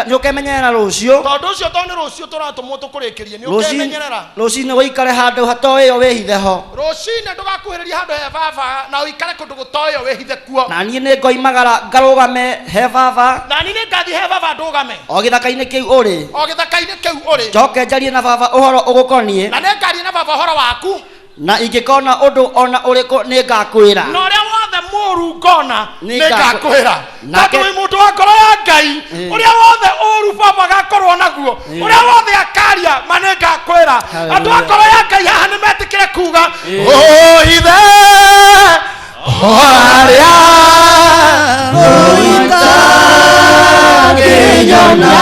Nĩ ũkemenyerera rũciũ. Tondũ ũcio tondũ nĩ rũciũ tũratũmwo tũkũrĩkĩrie, nĩ ũkemenyerera. Rũcinĩ ũikare handũ hatoĩyo wĩhithe ho. Rũcinĩ ndũgakuhĩrĩrie handũ he baba na ũikare kũndũ gũtoĩyo wĩhithe kuo. Na niĩ nĩ ngoimagara ngarũgame he baba. Na niĩ nĩ ngathiĩ he baba ndũgame. O gĩthaka-inĩ kĩu ũrĩ. O gĩthaka-inĩ kĩu ũrĩ. Njoke njarie na baba ũhoro ũgũkoniĩ. Na nĩ ngaria na baba ũhoro waku. Na ingĩkona ũndũ o na ũrĩkũ nĩ ngakwĩra. Na ũrĩa wothe mũũru ngona Nĩ nĩ ngakwĩra. Nake- Tondũ wĩ mũndũ wa ngoro ya Ngai, ũrĩa wothe ũũru baba agakorwo naguo, ũrĩa wothe akaria, ma nĩ ngakwĩra. Hallelujah. Andũ a ngoro ya Ngai haha nĩ metĩkĩre kuga, Ũhithe harĩa Ũitangĩnyona.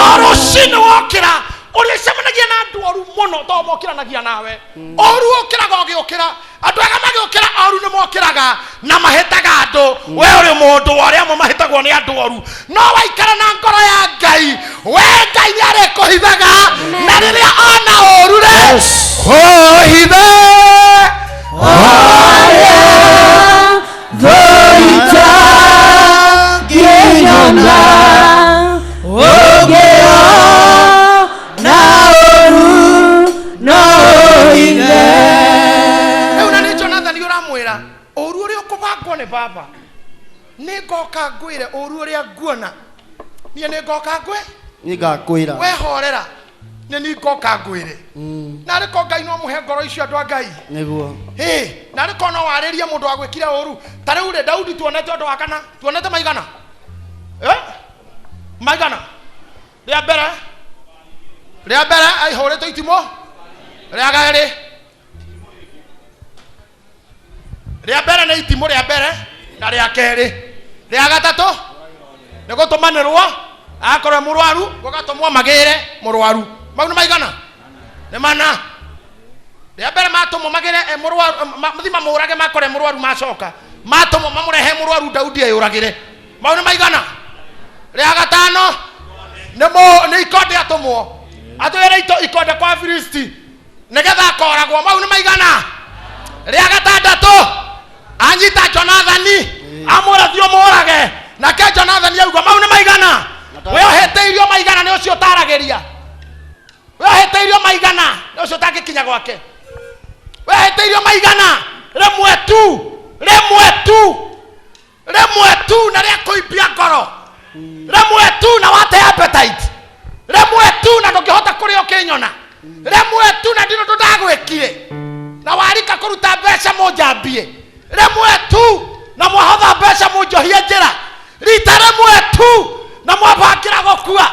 O rũcinĩ wokĩra, ũrĩcemanagia na andũ oru mũno tondũ mokĩranagia nawe. Ũru ũkĩraga ũgĩũkĩra, andũ ega magĩũkĩra, oru nĩ mokĩraga na mahĩtaga andũ. We ũrĩ mũndũ wa arĩa amwe mahĩtagwo nĩ andũ oru, no waikara na ngoro ya Ngai, we Ngai nĩ arĩkũhithaga, na rĩrĩa ona ũru rĩ, ũhithe. Ngĩnyona ũngĩona ũru no ũhithe. Rĩu na nĩ Jonathan ũramwĩra ũru ũrĩa ũkũbangwo nĩ baba, nĩ ngoka ngwĩre ũru ũrĩa nguona niĩ, nĩ ngoka ngwĩ Nĩ ngakwĩra. Wehorera, nĩ ni ngoka ngwĩre. Na arĩ ko Ngai no mũhe ngoro icio, andũ a Ngai. Nĩguo. Ĩ, na arĩ ko no warĩrie mũndũ wagwĩkire ũru ta rĩu rĩ. Daudi tuonete ũndũ wa kana, tuonete maigana, eh? Maigana. Rĩa mbere aihũrĩtwo itimũ. Rĩa kerĩ, rĩa mbere nĩ itimũ rĩa mbere na rĩa kerĩ. Rĩa gatatũ nĩ gũtũmanĩrwo akorwo e mũrwaru, gũgatũmwo magĩre mũrwaru. Mau nĩ maigana? Nĩ mana. Rĩa mbere matũmwo magĩre e mũrwaru, mathi mamũrage makore mũrwaru, macoka matũmwo mamũrehe mũrwaru, Daudi eyũragĩre. Mau nĩ maigana? Rĩa gatano nĩ nĩ ikonde, atũmwo atwĩre ikonde kwa Filisti nĩgetha akoragwo. Mau nĩ maigana? Rĩa gatandatũ anyita Jonathani, amwĩra thiĩ ũmũrage, nake Jonathani auga. Mau nĩ maigana? We ũhĩtĩirio maigana nĩ ũcio ũtaragĩria. We ũhĩtĩirio maigana nĩ ũcio ũtangĩkinya gwake. We ũhĩtĩirio maigana rĩmwe tu, rĩmwe tu, rĩmwe tu, na rĩa kũimbia ngoro, rĩmwe tu na wate appetite, rĩmwe tu na ndũngĩhota kũrĩa ũkĩnyona, rĩmwe tu na ndirĩ ũndũ ndagwĩkire na warika kũruta mbeca mũnjambie, rĩmwe tu na mwahotha mbeca mũnjohie njĩra, rita rĩmwe tu na mwabangĩra gũkua,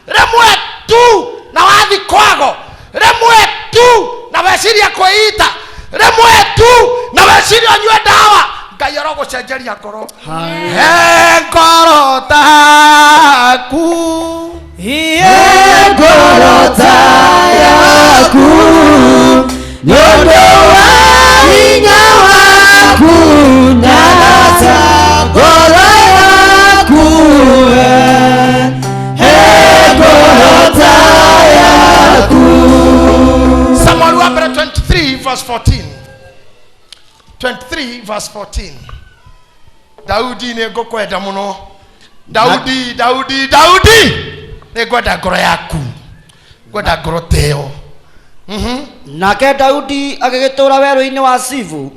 rĩmwe tu na wathi kwago, rĩmwe tu na weciria kwĩita, rĩmwe tu na weciria ũnyue ndawa. Ngai arogũcenjeria ngoro. He ngoro taku. Iye ngoro ta yaku, nĩ ũndũ wa hinya waku, nyagata ngoro yaku we. He ngoro ta yaku. Samuel wa mbere 23 verse 14, 23 verse 14. Daudi, nĩ ngũkwenda mũno Daudi, Daudi, Daudi, nĩ ngwenda ngoro yaku, ngwenda ngoro teo. Nake Daudi agĩgĩtũũra werũ-inĩ wa Sivu,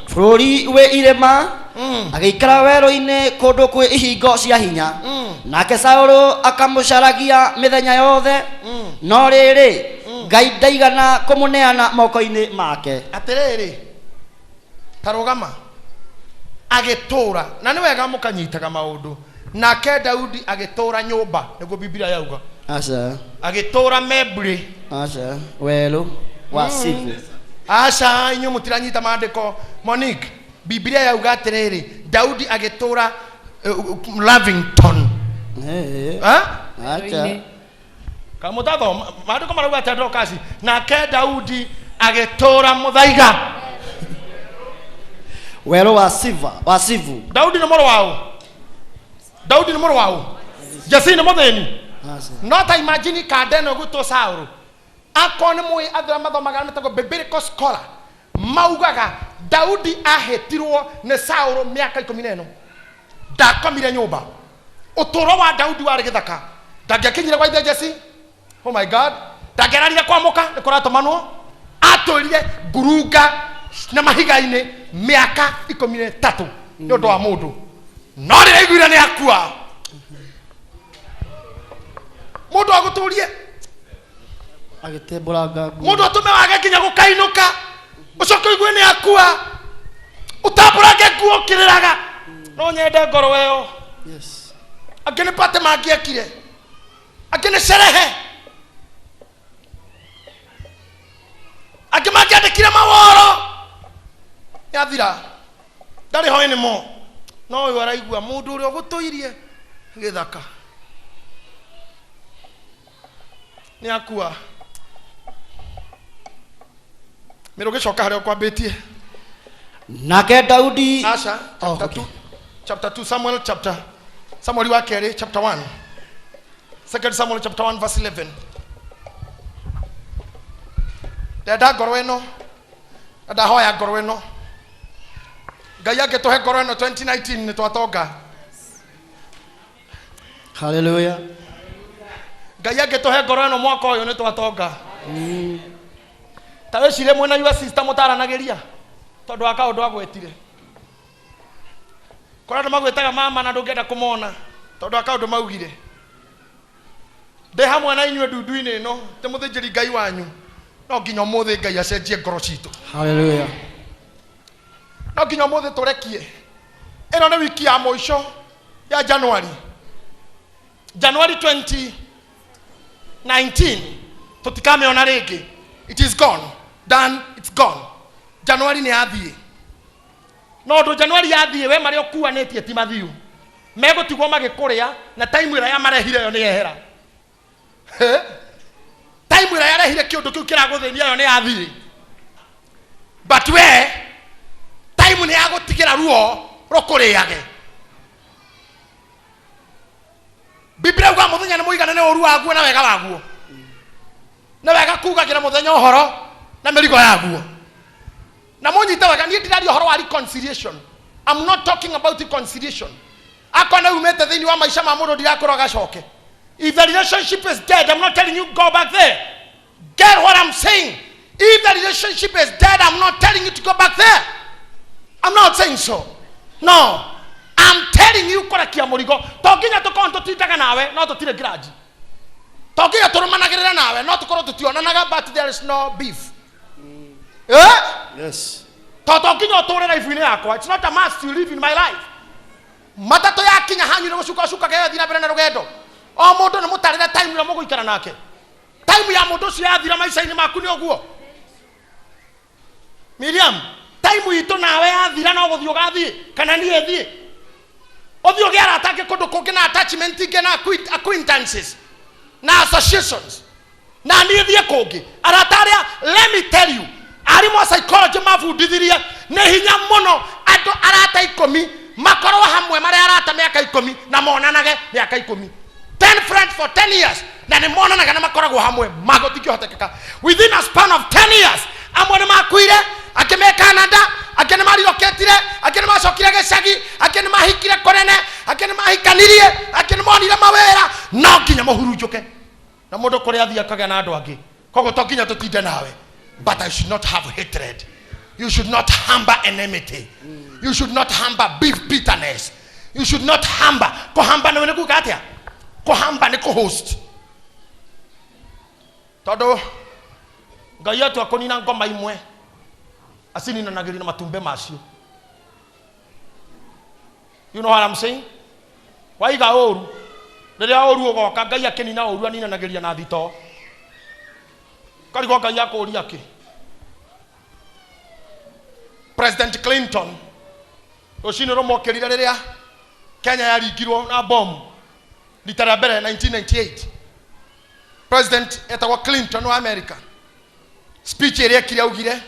bũrũri wĩ irĩma, agĩikara werũ-inĩ kũndũ kwĩ ihingo cia hinya. Nake Saũlũ akamũcaragia mĩthenya yothe, no rĩrĩ, Ngai ndaigana kũmũneana moko-inĩ make. Atĩrĩrĩ, tarũgama. Agĩtũũra, na nĩ wega mũkanyitaga maũndũ. Nake Daudi agĩtũũra nyũmba, nĩguo Biblia yauga. Aca. Agĩtũũra membri. Aca, werũ wa Sivu. Aca, inyuĩ mũtiranyita maandĩko. Monique, Biblia yauga atĩrĩrĩ, Daudi agĩtũũra Lavington. Eh? Aca. Kamũtathoma maandĩko marauga atĩa, Dorcas? Nake Daudi agĩtũũra mũthaiga. Werũ wa Siva, wa Sivu. Daudi nĩ mũrũ waũ? Daudi nĩ mũrũ waũ? Jesi nĩ mũthĩni. Aca. No ta imagine kanda ĩno ĩgwĩtwo Saũlũ. Akorwo nĩ mũĩ, andũ arĩa mathomaga metagwo biblical scholar. Maugaga Daudi ahĩtirwo nĩ Saũlũ mĩaka 14. Ndakomire nyũmba. Ũtũũro wa Daudi warĩ gĩthaka. Ndangĩakinyire gwa ithe Jesse. Oh my God. Ndangĩararire kwa mũka nĩ kũratũmanwo. Atũrire ngurunga na mahiga-inĩ mĩaka 13 nĩ ũndũ wa mũndũ. No rĩrĩa aiguire nĩ akua. Mũndũ agũtũrie Agĩtembũranga nguo. Mũndũ atũme wage nginya gũkainũka ũcoke ũigue nĩ akua ũtambũrange nguo ũkĩrĩraga no nyende ngoro ĩyo. Yes. Angĩ nĩ pate mangĩekire, angĩ nĩ cerehe, angĩ mangĩandĩkire maworo yathira ndarĩ ho anymore. No ũyũ araigua mũndũ ũrĩa ũgũtũirie gĩthaka nĩ akua. Mĩrũ gĩcoka harĩa ũkwambĩtie. Nake Daudi Asha, Oh, chapter okay. 2, chapter 2, Samuel chapter, Samuel wa kerĩ, chapter 1. Second Samuel chapter 1 verse 11. Ndenda ngoro ĩno, na ndahoya ngoro ĩno. Ngai angĩtũhe ngoro ĩno 2019 nĩ twatonga. Hallelujah. Ngai angĩtũhe ngoro ĩno mwaka ũyũ nĩ twatonga. Ta wĩcirie mwĩna your sister mũtaranagĩria tondũ wa kaũndũ agwetire. Kũrĩ andũ magwĩtaga mama na ndũngĩenda kũmona tondũ wa kaũndũ maugire. Ndĩ hamwe na inyuĩ ndundu-inĩ ĩno, ndĩ mũthĩnjĩri Ngai wanyu. No nginya ũmũthĩ Ngai acenjie ngoro citũ. Hallelujah. No nginya ũmũthĩ tũrekie. Ĩno nĩ wiki ya mũico ya January. January 2019 tũtikamĩona rĩngĩ. It is gone. Done, it's gone. January nĩ yathiĩ. No ũndũ January yathiĩ we marĩa ũkuanĩtie ti mathiu. Megũtigwo magĩkũrĩa na time ĩrĩa yamarehire yo nĩ yehera. He? Time ĩrĩa yarehire kĩũndũ kĩu kĩragũthĩnia yo nĩ yathiĩ. But we time nĩ yagũtigĩra ruo rũkũrĩage. Biblia uga mũthenya nĩ mũigana nĩ ũru waguo na wega waguo. Nĩ wega kugagĩra mũthenya ũhoro na mĩrigo yaguo. Na mũnyite wega, niĩ ndiraria ũhoro wa reconciliation. I'm not talking about reconciliation. Akorwo nĩ umĩte thĩinĩ wa maica ma mũndũ ndirakorwo agacoke. If the relationship is dead, I'm not telling you go back there. Get what I'm saying. If the relationship is dead, I'm not telling you to go back there. I'm not saying so. No. I'm telling you kũrekia mũrigo. To nginya tũkorwo tũtindaga nawe, no tũtirĩ grudge. To nginya tũrũmanagĩrĩra nawe, no tũkorwo tũtionanaga, but there is no beef. Eh? Yes. To to nginya ũtũũre life-inĩ yakwa. It's not a must you live in my life. Matatũ yakinya hanyu nĩ gũcuka ũcukaga ĩyo thiĩ na mbere na rũgendo. O mũndũ nĩ mũtarĩre time ĩrĩa mũgũikara nake. Time ya mũndũ ũcio yathira maica-inĩ maku nĩ ũguo. Miriam, time itũ nawe yathira no gũthiĩ ũgathiĩ kana niĩ thiĩ. Ũthiĩ ũgĩe arata angĩ kũndũ kũngĩ na attachment ingĩ na acquaintances na associations. Na niĩ thiĩ kũngĩ. Arata arĩa, let me tell you, arimũ a psychology mabundithirie nĩ hinya mũno andũ arata 10 makorwo hamwe marĩ arata mĩaka 10 na monanage mĩaka 10. 10 friends for 10 years na nĩ monanaga na makoragwo hamwe magũtingĩhotekeka. Within a span of 10 years amwe nĩ makuire, angĩ me Canada, angĩ nĩ mariloketire, angĩ nĩ macokire gĩcagi, angĩ nĩ mahikire kũnene, angĩ nĩ mahikanirie, angĩ nĩ monire mawĩra. No nginya mũhurunjũke na mũndũ kũrĩa athiĩ akagĩa na andũ angĩ. Koguo to nginya tũtinde nawe, but I should not have hatred. You should not harbor enmity. You should not harbor beef bitterness. You should not harbor. Kũhamba nĩ kuga atĩa? Kũhamba nĩ kũhost. Tondũ Ngai atua kũnina ngoma imwe acininanagĩria na matumbĩ macio. You know what I'm saying? Waiga ũru, rĩrĩa ũru ũgoka Ngai akĩnina ũru aninanagĩria na thitoo. Karigwo Ngai akũria kĩ? President Clinton rũcinĩ rũmokĩrire rĩrĩa Kenya yaringirwo na bomu rita rĩa mbere 1998. President etagwo Clinton wa America. Speech ĩrĩa ekire augire,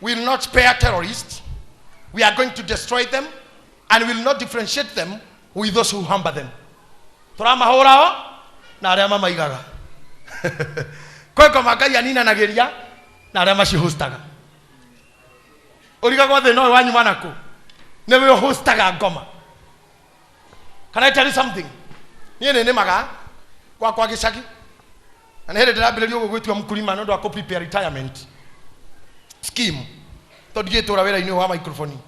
we will not spare terrorists, we are going to destroy them and we will not differentiate them with those who humble them. Tũramahũra o na arĩa mamaigaga. Kwĩ ngoma Ngai aninanagĩria na arĩa macihostaga. Ũrigagwo thĩna ũyũ wanyuma nakũ? Nĩwe ũhostaga ngoma. Can I tell you something? Niĩ nĩ nĩmaga gwakwa gĩcagi na nĩ hĩndĩ ndĩrambĩrĩria ũguo gwĩtua mkulima nĩ ũndũ wa kũ prepare retirement scheme, tondũ ndigĩtũra wĩra-inĩ ũyũ wa microphone.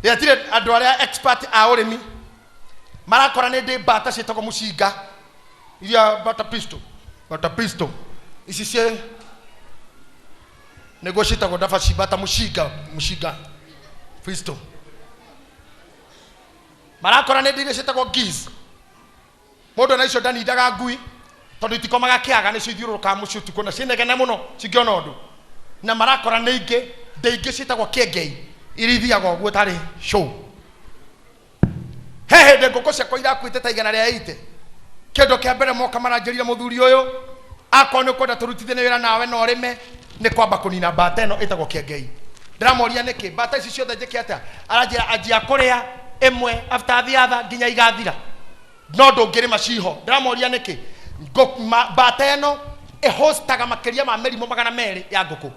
Ndĩetire andũ arĩa expert a ũrĩmi, marakora nĩ ndĩ mbata ciĩtagwo mũcinga, iria bata pistol, bata pistol ici ciĩ nĩguo ciĩtagwo ndabaci, bata mũcinga, mũcinga pistol. Marakora nĩ ndĩ iria ciĩtagwo geese. Mũndũ na icio ndanindaga ngui tondũ itikomaga kĩaga, nĩcio ithiũrũrũkaga mũciĩ ũtukũ na ciĩnegene mũno cingĩona ũndũ. Na marakora nĩ ingĩ ndĩ ingĩ ciĩtagwo kĩengei, iria ithiaga ũguo tarĩ show. He hĩndĩ ngũkũ ciakwa irakuĩte ta 180. Kĩndũ kĩa mbere moka maranjĩrire, mũthuri ũyũ, akorwo nĩ ũkwenda tũrutithanie wĩra nawe na ũrĩme, nĩ kwamba kũnina mbata ĩno ĩtagwo kĩengei. Ndĩramoria nĩkĩ mbata ici ciothe njĩke atĩa? Aranjĩra anjia kũrĩa ĩmwe after the other nginya igathira, no ndũngĩrĩma ciho. Ndĩramoria nĩkĩ? Mbata ĩno ĩhostaga makĩria ma mĩrimũ 200 ya ngũkũ,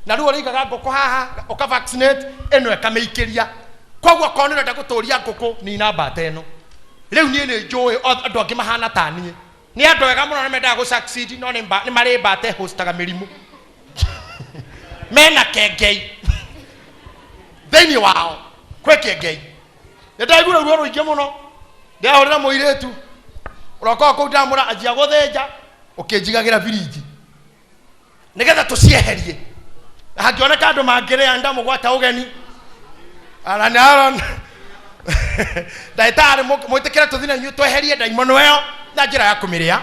na rĩu ũrĩigaga ngũkũ haha ũka vaccinate ĩno ĩkamĩikĩria. Koguo akorwo nĩ ũrenda gũtũria ngũkũ, nina mbata ĩno. Rĩu niĩ nĩ njũĩ andũ angĩ mahana ta niĩ, nĩ andũ ega mũno, nĩ mendaga gũ succeed, no nĩ marĩ mbata ĩhostaga mĩrimũ, mena kengei thĩinĩ wao, kwĩ kengei. Nĩ ndaiguire ruo rũingĩ mũno ndĩrahũrĩra mũirĩtu ũrokaga kũu, ndamũra anjia gũthĩnja ũkĩnjigagĩra birinji nĩgetha tũcieherie, na hangĩoneka andũ mangĩrĩa ndamũgwata ũgeni. Aran Aron ndagĩtarĩ, mwĩtĩkĩre tũthiĩ na inyuĩ tweherie ndaimono ĩyo na njĩra ya kũmĩrĩa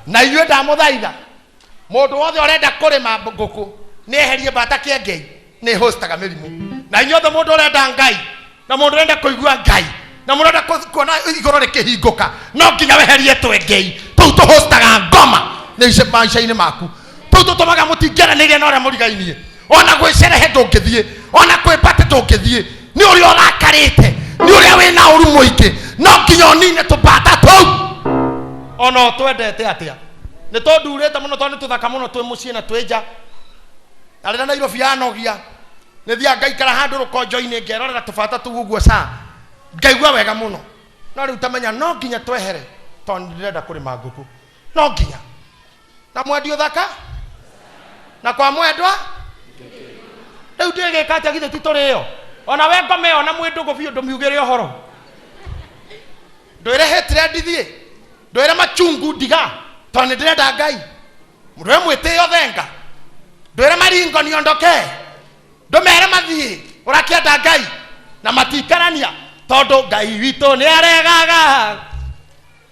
na inyuĩ. Ndamũthaitha, mũndũ wothe ũrenda kũrĩma ngũkũ nĩ eherie mbata kĩengei, nĩ hostaga mĩrimũ. Na inyuothe, mũndũ ũrenda Ngai na mũndũ ũrenda kũigua Ngai na mũndũ ũrenda kuona igũrũ rĩkĩhingũka, no nginya weherie twengei tũu tũhostaga ngoma nĩ maica-inĩ maku, tũu tũtũmaga mũtingĩaranĩria na ũrĩa mũrigainie. Ona gwĩcerehe ndũngĩthiĩ, ona kwĩmbate ndũngĩthiĩ, nĩ ũrĩa ũrakarĩte, nĩ ũrĩa wĩna ũru mũingĩ. No nginya ũnine tũmbata tũu, ona ũtwendete atĩa. Nĩ tũndurĩte mũno tondũ nĩ tũthaka mũno twĩ mũciĩ na twĩ nja. Na rĩrĩa Nairobi yanogia, nĩ thiaga ngaikara handũ rũkonjo-inĩ, ngerorera tũbata tũu ũguo ca ngaigua wega mũno. No rĩu tamenya no nginya twehere tondũ ndĩrenda kũrĩma ngũkũ, no nginya na mwendi ũthaka na kwa mwendwa. Rĩu ndĩgĩka atĩa? Githĩ ti tũrĩo? Ona we ngome ĩyo na mwĩ ndũgũ biũ, ndũmiugĩre ũhoro, ndwĩre hatred thiĩ, ndwĩre machungu ndiga, tondũ nĩ ndĩrenda Ngai. Ndwĩre mwĩtĩo thenga, ndwĩre maringo niondoke, ndũmere mathiĩ, ũrakĩenda Ngai na matikarania, tondũ Ngai witũ nĩ aregaga.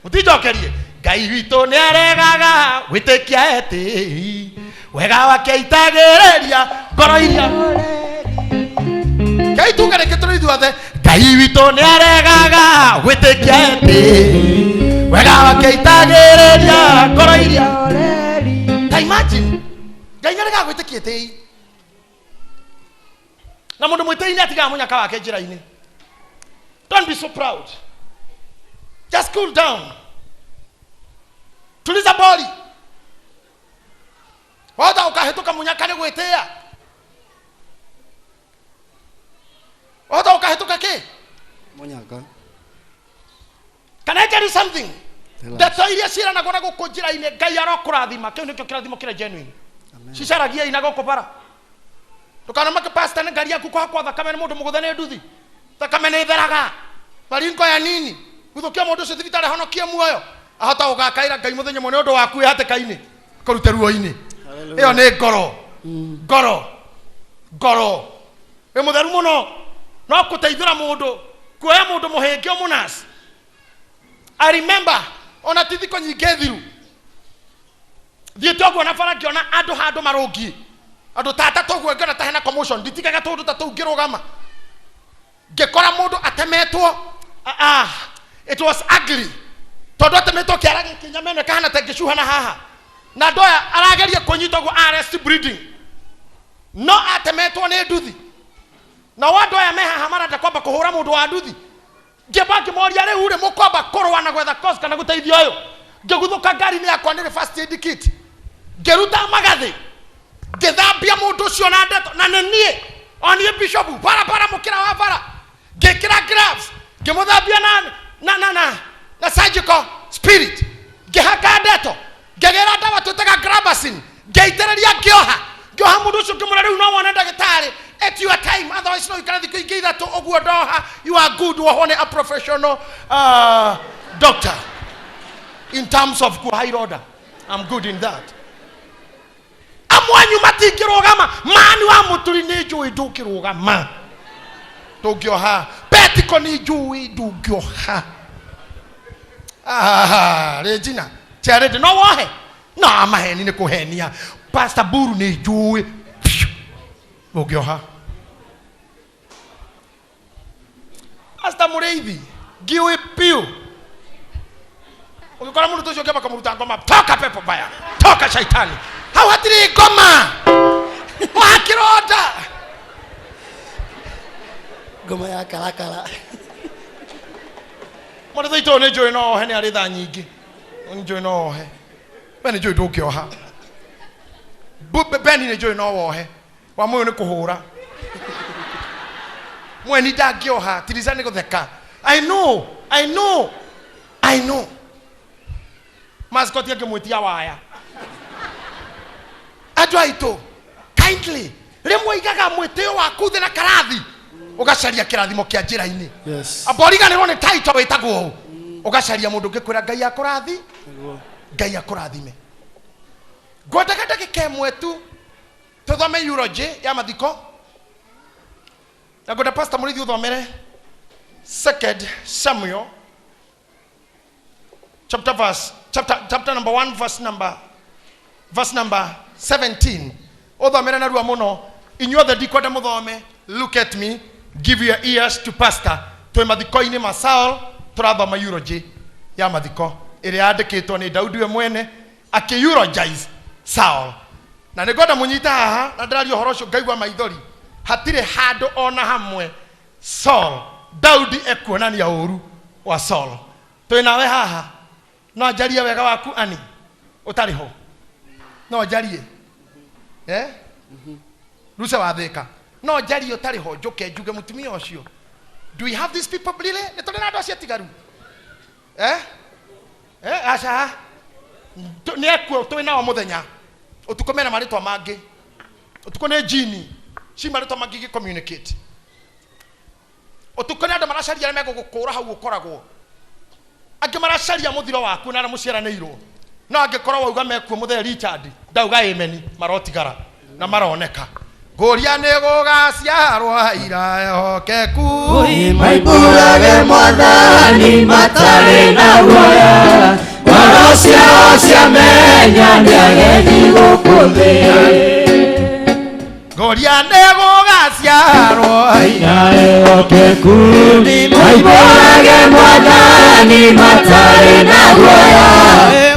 Mũtinjokerie, Ngai witũ nĩ aregaga gwĩtĩkia etĩi, wega wake aitagĩrĩria ngoro iria. Ngai tuge rĩngĩ tũrĩ ithuothe, Ngai witũ nĩ aregaga gwĩtĩkia etĩi, wega wake aitagĩrĩria ngoro iria. Ta imagine, Ngai nĩ aregaga gwĩtĩkia etĩi, na mũndũ mwĩtĩi nĩ atigaga mũnyaka wake njĩra-inĩ. Don't be so proud, just cool down, tuliza boli. Wahota ũkahĩtũka mũnyaka nĩ gwĩtĩĩa, wahota ũkahĩtũka kĩ? Mũnyaka. Can I tell you something? Tell us. Ndeto iria ciĩranagwo na gũkũ njĩra-inĩ, Ngai arokũrathima, kĩu nĩkĩo kĩrathimo kĩrĩa genuine. Amen. Cicaragiai na gũkũ bara. Ndũkanamake pastor nĩ ngari yaku kũhakwo thakame nĩ mũndũ mũgũthe nĩ nduthi. Thakame nĩ ĩtheraga. Maringo ya nini. Guthũkia mũndũ ũcio thibitarĩ, honokie muoyo. Ahota gũgakaĩra Ngai mũthenya ũmwe nĩ ũndũ waku wĩ hatĩka-inĩ. Kũrute ruo-inĩ. Ĩyo nĩ ngoro. Ngoro. Ngoro. Wĩ mũtheru mũno. No kũteithũra mũndũ, kuoya mũndũ mũhĩnge ũmũnas. I remember ona ti thikũ nyingĩ thiru, thiĩte ũguo na bara, ngĩona andũ handũ marũngiĩ, andũ ta atatũ ũguo, ngĩona ta hena commotion. Nditigaga tũndũ ta tũu, ngĩrũgama, ngĩkora mũndũ atemetwo. Ah, it was ugly, tondũ atemetwo kĩara gĩkĩ, nyama ĩno ĩkahana ta ĩngĩcuha na haha, na andũ aya arageria kũnyita ũguo arrest bleeding, no atemetwo nĩ nduthi. Nao andũ aya me haha marenda kwamba kũhũra mũndũ wa nduthi. Ngĩamba ngĩmoria, rĩu rĩ, mũkwamba kũrũa na gwetha cause kana gũteithia ũyũ? Ngĩguthũka ngari-inĩ yakwa, nĩrĩ first aid kit, ngĩruta magathĩ. Mũndũ ũcio na ndeto na nĩ niĩ o niĩ bishop barabara mũkĩra wa bara ngĩkĩra gloves, ngĩmũthambia na surgical spirit, ngĩhaka ndeto, ngĩgĩra ndawa twĩtaga grabacin, ngĩitĩrĩria, ngĩoha mũndũ ũcio, ngĩmwĩra rĩu no wone ndagĩtarĩ at your time, otherwise no ikare thikũ ingĩ 3 ũguo ndoha. You are good, wohwo nĩ a professional doctor in terms of kuoha ironda. I'm good in that. Amwanyu matingĩrũgama mani wa mũturi nĩ njũĩ ndũngĩrũgama, ndũngĩoha petiko nĩ njũĩ ndũngĩoha. Regina Charity no wohe no amaheni nĩ kũhenia. Pastor Buru nĩ njũĩ ndũngĩoha. Pastor Mũrĩithi ngiũĩ piũ ũgĩkora mũndũ ũcio ũkĩamba kũmũruta ngoma, toka pepo baya, toka shaitani, hau hatirĩ ngoma wa kĩronda. Ngoma ya karakara. Mũndũ thitũ nĩ njũĩ no ohe, nĩ arĩ thaa nyingĩ, nĩ njũĩ no ohe. We nĩ njũĩ ndũngĩoha. Beni nĩ njũĩ no wohe, wa mũyũ nĩ kũhũra mweni ndangĩoha, tirica nĩ gũtheka. I know, I know, I know. Mascot angĩmwĩtia waya. Andũ aitũ, kindly rĩmwe igaga mwĩtĩo waku thĩ na karathi, ũgacaria kĩrathimo kĩa njĩra-inĩ. Yes. Amba ũriganĩrwo nĩ title wĩtagwo ũũ, ũgacaria mũndũ ũngĩkwĩra Ngai akũrathi, Ngai akũrathime. Ngwendaga ndagĩka ĩmwe tu tũthome eulogy ya mathiko, na ngwenda Pastor Mũrĩithi ũthomere 2 Samuel chapter verse chapter chapter number 1 verse number 17. Ũthomere narua mũno inyuothe, ndikwenda mũthome. Look at me, give your ears to pastor. Twĩ mathiko-inĩ ma Saul, tũrathoma eulogy ya mathiko ĩrĩa yandĩkĩtwo nĩ Daudi we mwene akĩ eulogize Saul, na nĩ ngwenda mũnyite haha na ndĩraria ũhoro ũcio ngaigua maithori. Hatirĩ handũ ona hamwe Saul Daudi ekuonania ũru wa Saul. Twĩ nawe haha, no njarie wega waku ani ũtarĩ ho, no njarie eh? Ruce wathĩka, no njarie ũtarĩ ho, njũke njuge mũtumia ũcio. Do we have these people really? Nĩ tũrĩ na andũ acio atigaru eh? Eh, aca nĩ ekuo twĩ nao mũthenya, ũtukũ mena marĩtwa mangĩ, ũtukũ nĩ jini ci marĩtwa mangĩ ingĩ communicate. Ũtukũ nĩ andũ maracaria arĩa megũgũkũra hau ũkoragwo, angĩ maracaria mũthiro waku na arĩa mũciaranĩirwo, no angĩkorwo wauga mekuo mũthee Richard ndauga ameni, marotigara na maroneka. Ngũria nĩ gũgaciarwo ira ehokeku Maimbũrage mwathani matarĩ na guoya, ngoro ciao ciamenya nĩ ageni gũkũ thĩ. Ngũria nĩ gũgaciarwo ira ehokeku maimbũrage mwathani matarĩ na guoya,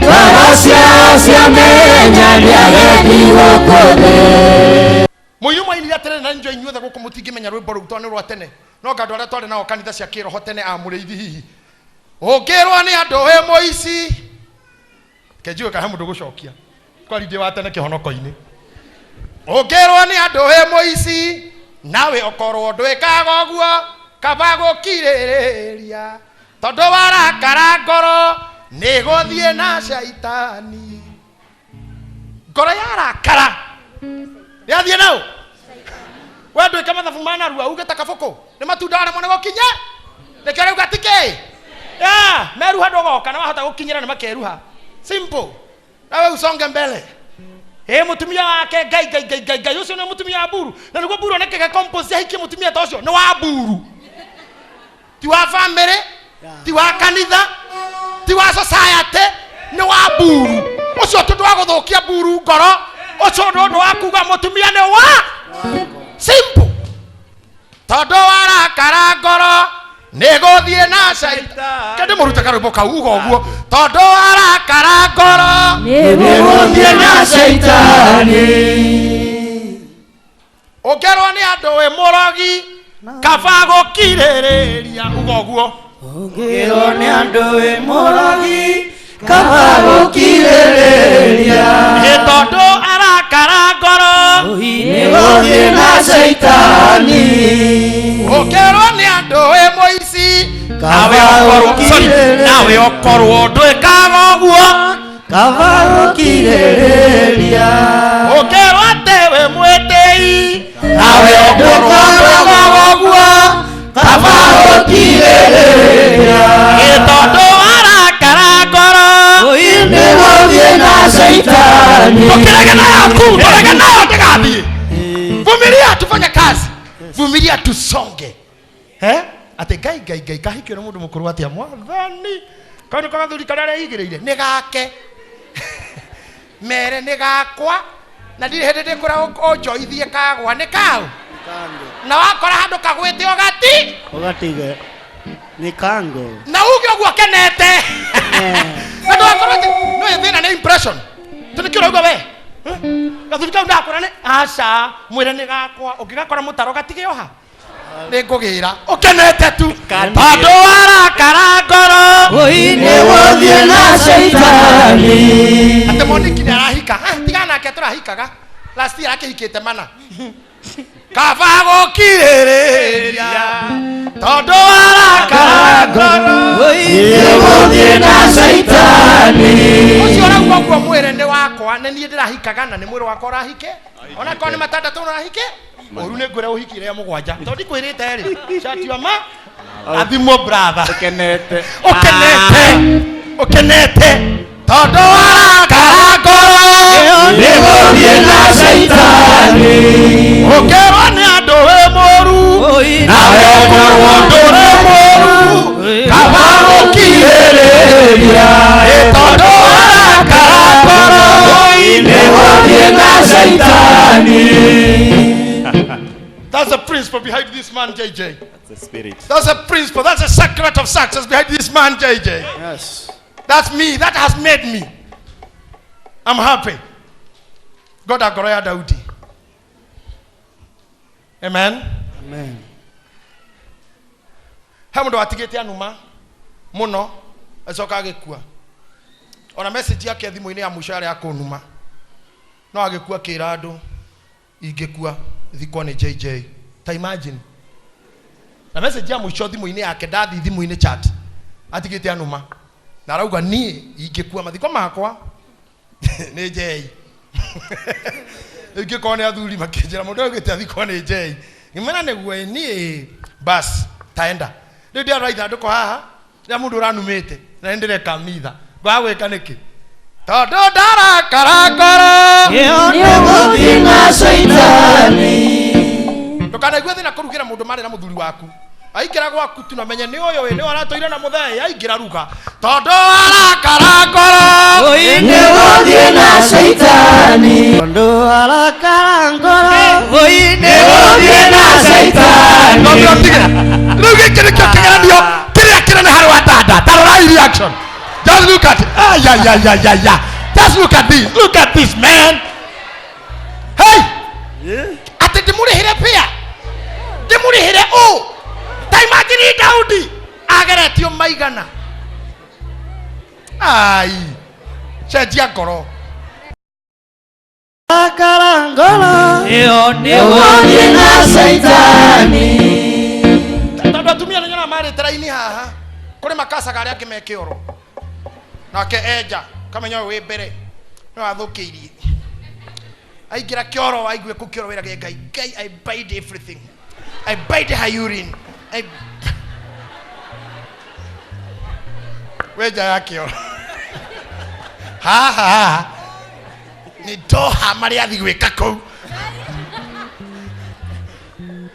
ngoro ciao ciamenya nĩ ageni gũkũ thĩ. Mũiru mwainire atĩrĩrĩ, na njũĩ inyuothe gũkũ mũtingĩmenya rwĩmbo rũu tondũ nĩ rwa tene, no nga andũ arĩa twarĩ nao kanitha cia kĩroho tene a mũrĩithi, hihi ũngĩrwo nĩ andũ wĩ mũici kenjiwe kana he mũndũ gũcokia kwari ndĩ wa tene kĩhonoko-inĩ, ũngĩrwo nĩ andũ wĩ mũici nawe ũkorwo ndwĩkaga ũguo, kaba gũkirĩrĩria tondũ warakara ngoro nĩ gũthiĩ na caitani. Ngoro yarakara yathiĩ nau we ndwĩke mathabu ma narua uge ta kabũkũ nĩ matunda waremwo nĩ gũkinya, nĩkĩo rĩu gatikĩ ya meruha, ndũgoka na wahota gũkinyĩra nĩ makeruha. Simple, nawe usonge mbele. Ĩ mũtumia wake, Ngai Ngai Ngai Ngai Ngai, ũcio nĩ mũtumia wa Mburu, na nĩguo Mburu onekege compose ahikie mũtumia ta ũcio. Nĩ wa Mburu, ti wa family, ti wa kanitha, ti wa society, nĩ wa Mburu ũcio. Tondũ wa gũthũkia Mburu ngoro ũcio nĩ ũndũ wa kuga mũtumia nĩ wa simple, tondũ warakara ngoro nĩ gũthiĩ na caita. Kende mũrute karwĩmbo kau uga ũguo, tondũ warakara ngoro nĩgũthiĩ na caitani. Ũngĩrwo nĩ andũ wĩ mũrogi, kaba gũkirĩrĩria, uga ũguo. Ũngĩrwo nĩ andũ wĩ mũrogi, kaba gũkirĩrĩria. Ĩ tondũ arakara ngoro nĩ Gũthiĩ na caitani. Ũkerwo nĩ andũ wĩ mũici, Kaba nawe ũkorwo sorry, ũkirĩrĩria. nawe ũkorwo ndwĩkaga ũguo. Kaba gũkirĩrĩria. Ũkerwo atĩ wĩ mwĩtĩi, Nawe ũkorwo ndwĩkaga ũguo. Kaba gũkirĩrĩria. Ĩ tondũ warakara ngoro. Nĩ gũthiĩ na caitani. Ũkĩrege nayo tu, tũrege nayo ndĩgathiĩ. Vumilia tufanye kazi, vumilia tusonge. Eh? Atĩ Ngai Ngai Ngai kahikio nĩ mũndũ mũkũrũ atĩa mwathani. Kau nĩko gathuri karĩa areigĩrĩire nĩ gake. Mere nĩ gakwa na ndirĩ hĩndĩ ndĩkwĩra ũnjoithie kagwa nĩ kau. Na wakora handũ kagwĩte ũgati Ũgatige. Nĩ kango. Na uge ũguo kenete. Na ndũgakorwo atĩ nĩ thĩna nĩ impression. Tondũ nĩkĩo ũrauga we. Eh? Gathuri kau ndakora nĩ aca mwĩre nĩ gakwa ũngĩgakora mũtaro gatige oha nĩ ngũgĩra ũkenete tu tondũ warakara ngoro. Nĩ gũthiĩ na caitani. Atĩ Moniki nĩ arahika. Ah, tigana nake tũrahikaga last year akĩhikĩte mana. Kaba gũkirĩrĩria tondũ warakara ngoro. Nĩ gũthiĩ na caitani. Ũcio ũrauga ũguo mwĩre nĩ wakwa nĩ niĩ ndĩrahikaga na nĩ mwĩrĩ wakwa ũrahike onakorwo nĩ matandatũ ũrahike ũru nĩ ngwĩre ũhikire ya mũgwanja tondũ ndikwĩrĩte rĩ shati wa ma athimwo brother. Ũkenete. Ũkenete ũkenete tondũ warakara ngoro. Nĩ gũthiĩ na caitani. Ũkerwo nĩ andũ wĩ mũru, Nawe ũkorwo ndũrĩ mũru, kaba gũkirĩrĩria. Ĩ tondũ warakara ngoro. Nĩ gũthiĩ na caitani. That's the principle behind this man, JJ. That's the spirit. That's a principle. That's a secret of success behind this man, JJ. Yes. That's me. That has made me. I'm happy. God agoroya Daudi. Amen. Amen. He mũndũ watigĩte anuma mũno acoka agĩkua. Ona message yake thimũ-inĩ ya mũico yarĩ ya kũnuma. No agĩkua akĩra andũ ingĩkua thikwo nĩ JJ. Ta imagine. Na message ya mũico thimũ-inĩ yake ndathi thimũ-inĩ chat. Atigĩte anuma. Na arauga niĩ ingĩkua mathiko makwa nĩ J. Ingĩkorwo nĩ athuri makĩnjĩra mũndũ augĩte athikwo nĩ J. Ngĩmera nĩguo ĩ, niĩ bas taenda. Rĩu ndĩrarora ithandũkũ haha rĩa mũndũ ũranumĩte na nĩ ndĩreka mitha. Ngwaga gwĩka nĩkĩ? Tondũ ndarakara ngoro. Nĩ gũthiĩ na caitani. Ndũkanaigue thĩna kũrugĩra mũndũ marĩ na mũthuri waku. Aingĩra gwaku tu na menye nĩ ũyũ ĩ, nĩ aratũire na mũthee aingĩra ruga tondũ arakara ngoro. Nĩ gũthiĩ na caitani. Tondũ arakara ngoro. Nĩ gũthiĩ na caitani. No ũtige. Rĩu gĩkĩ nĩkĩo kĩgeranio kĩrĩa kĩnene harĩ wa dada. Ta rorai reaction. Just look at it. Ah, yeah, yeah, yeah, yeah, yeah. Just look at this. Look at this, man. Hey! Atĩ ndĩmũrĩhĩre pĩa. Ndĩmũrĩhĩre ũ. Ta imagine Daudi ageretio maigana. Ai. Cenjia ngoro. Arakara ngoro. Nĩ gũthiĩ na caitani. Tondũ atumia nĩ nyonaga marĩte raini haha kũrĩ makacaga arĩa angĩ me kĩoro nake enja kamenya ũyũ wĩ mbere no athũkĩirie aingĩra kĩoro aigue kũ kĩoro wĩrage Ngai Ngai I bite everything, I bite her urine, I wenja ya kĩoro haha haha nĩ ndoha marĩa athiĩ gwĩka kũu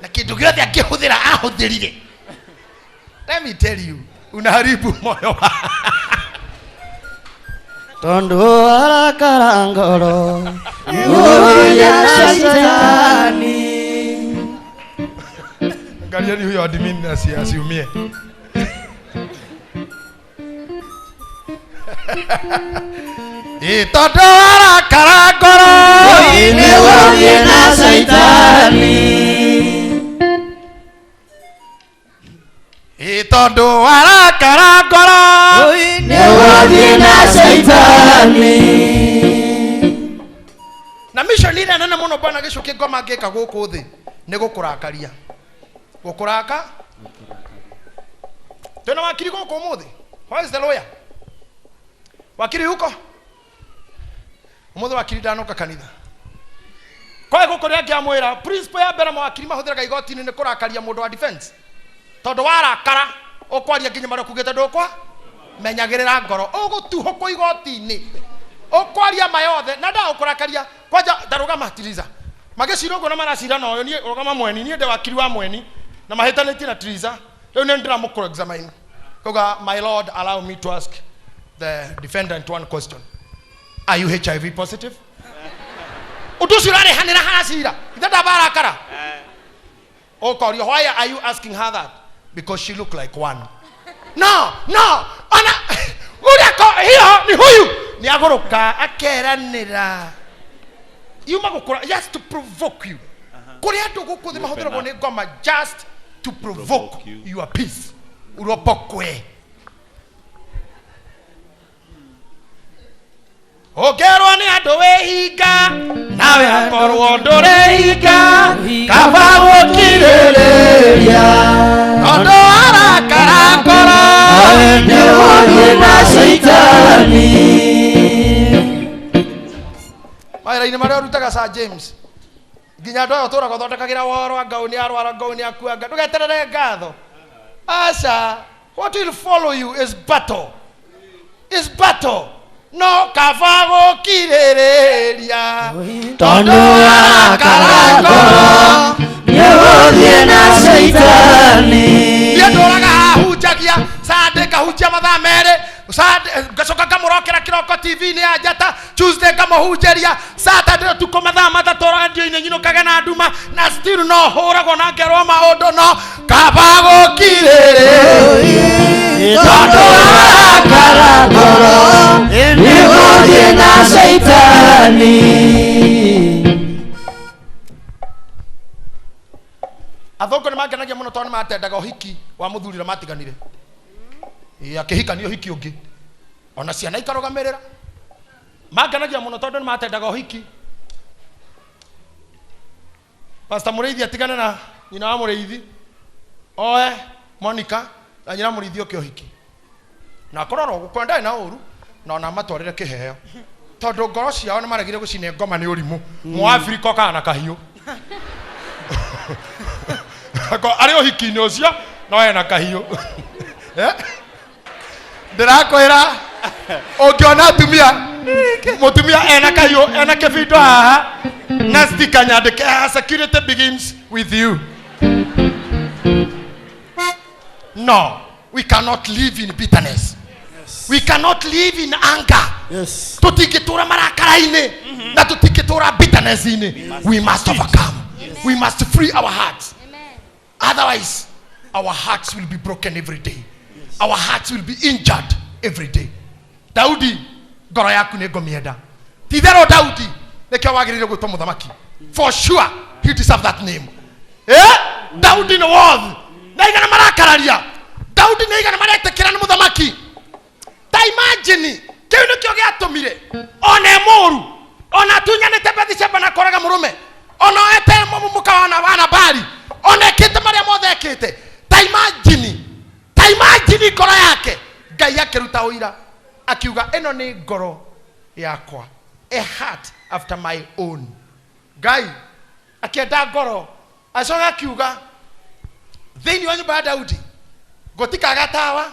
na kĩndũ gĩothe angĩhũthĩra ahũthĩrire. Let me tell you, unaharibu moyo wa Tondũ arakara ngoro. Nĩ gũthiĩ na caitani. Angalieni huyo admin asiumie. Ĩ tondũ arakara ngoro. Nĩ gũthiĩ na caitani. Ĩ tondũ arakara ngoro. Nĩ gũthiĩ na caitani. Na mission ile Ĩrĩa nene mũno bwana gĩcũkĩ ngoma ngĩka gũkũ thĩ nĩ gũkũrakaria. Gũkũraka. Twĩna wakiri gũkũ ũmũthĩ. Where is the lawyer? Wakiri huko? Ũmũthĩ wakiri ndanoka kanitha. Kwae gũkũ nĩ angĩamwĩra principle ya mbere mawakiri mahũthĩraga igoti-inĩ nĩ kũrakaria mũndũ wa defense. Tondũ warakara ũkwaria nginya marĩa ũkugĩte ndũkwa menyagĩrĩra ngoro ũgũtuhũkwo igoti-inĩ ũkwaria ma yothe na ndagũkũrakaria kwanja ndarũgama tiriza magĩcira ũguo na maracira na ũyũ niĩ rũgama mweni niĩ ndĩ wakiri wa mweni na mahĩtanĩtie na tiriza rĩu nĩ ndĩramũkũra examine kuga my lord allow me to ask the defendant one question are you hiv positive ũndũ ũcio ũrarehanĩra haracira ithe ndabarakara ũkorio why are you asking her that because she look like one no no ona ũrĩa ko hiyo ni huyu nĩ agũrũka akeranĩra yuma gũkũra just to provoke you kũrĩ andũ gũkũ thĩ mahũthĩragwo nĩ ngoma just to provoke Provoke you. your peace uropokwe ũngerwo nĩ andũ wĩhinga nawe akorwo ndũrehinga kaba gũkirĩrĩria tondũ arakara ngoro Nĩwathiĩ na caitani mawĩra-inĩ marĩa ũrutaga Sir James nginya andũ aya ũtũraga ũthondekagĩra woro anga ũyũ nĩ arwara anga ũyũ nĩ akuanga ndũgeterere ngatho aca what will follow you is battle is battle no kaba gũkirĩrĩria Tondũ arakara ngoro Nĩwathiĩ na caitani niĩ ndũraga hahunjagia Sunday ngahunjia mathaa merĩ Sunday ngacoka ngamũrokera kĩroko tv-inĩ ya njata Tuesday ngamũhunjĩria Saturday ũtukũ mathaa matatũ radio-inĩ nyinũkage na nduma na still no hũragwo na ngerwo maũndũ no kaba gũkirĩrĩria Tondũ arakara ngoro Nĩwathiĩ na caitani athũngũ nĩ mangenagia mũno tondũ nĩ matendaga ũhiki wa mũthuri na matiganire Ĩ, akĩhikania ũhiki ũngĩ ona ciana ikarũgamĩrĩra mangenagia mũno tondũ nĩ matendaga ũhiki pastor mũrĩithi atigane na nyina wa mũrĩithi oe monica na nyina mũrĩithi oke ũhiki na akorwo oro gũkũ ndarĩ na ũru na ona amatwarĩre kĩheo tondũ ngoro ciao nĩ maregire gũcine ngoma nĩ ũrimũ mũabirika okaga na kahiũ Ako arĩ ũhiki-inĩ ũcio no ena kahiũ Eh? ndĩrakwĩra ũngĩona atumia mũtumia ena kahiũ ena kĩbindo haha na stika nyandĩke haha security begins with you no we cannot live in bitterness we cannot live in anger Yes. tutingĩtũra marakara-inĩ na tũtingĩtũra bitterness-inĩ we must overcome we must free our hearts otherwise our hearts will be broken every day our hearts will be injured every day daudi ngoro yaku nĩ ngũmĩenda titherũ daudi nĩkĩo wagĩrĩire gwĩtwo mũthamaki for sure he deserve that name eh? daudi nĩ worth na igana marakararia daudi nĩ igana maretĩkĩra nĩ mũthamaki ta imagine kĩu nĩkĩo gĩatũmire ona e mũũru ona atunyanĩte Bathsheba na koraga mũrũme ona oete mũka wa wa Nabali ona ekĩte marĩa mothe ekĩte ta imagine ta imagine ngoro yake ngai akĩruta ũira akiuga ĩno nĩ ngoro yakwa a heart after my own ngai akĩenda ngoro acoka akiuga thĩinĩ wa nyũmba ya daudi gũtikaga tawa